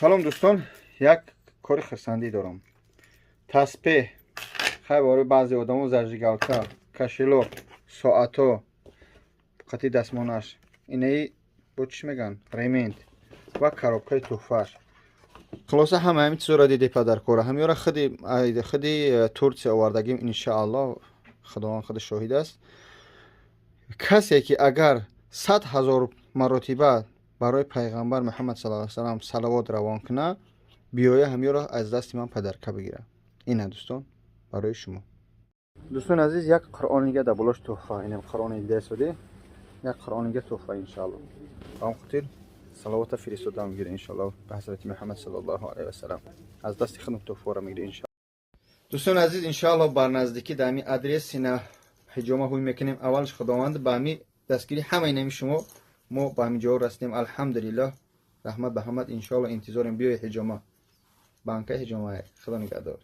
Салом, дӯстон, як кори хурсандӣ дорам. Таспеҳ, хай, барои баъзе одамо зажигалка, кошелёк, соато қати дастмонаш, инаи бо чӣ мегӯянд, ремень ва коробкаи тӯҳфааш. Хулоса, ҳама ҳамин чизоро диде, падаркора ҳамёра худи Турсия овардагим. Иншааллоҳ, Худованд худи шоҳид аст. Касе ки агар 100 000 маротиба барои пайғамбар Муҳаммад саллаллоҳу алайҳи васаллам салавот равон куна, биёя, ҳамёро аз дасти ман подарка бигира. Ина, дӯстон, барои шумо. Дӯстони азиз, як Қуръонига дар болош тӯҳфа. Инам Қуръони дидаисоде, як Қуръонига тӯҳфа, иншааллоҳ. Ба он хотир салавота фиристода мегира, иншааллоҳ, ба ҳазрати Муҳаммад саллаллоҳу алайҳи васаллам. Аз дасти худам тӯҳфаро мегира, иншааллоҳ. Дӯстони азиз, иншааллоҳ, бар наздикӣ дар ҳамин адрес ина ҳиҷома ҳуй мекунем. Аввалш Худованд ба ҳамин дастгири ҳамаи нами шумо мо ба ҳамин ҷо расидем, алҳамдулиллоҳ. Раҳмат ба ҳамат. Иншоалло, интизорем, биёи ҳиҷома, банкаи ҳиҷома. Худо нигаҳдор.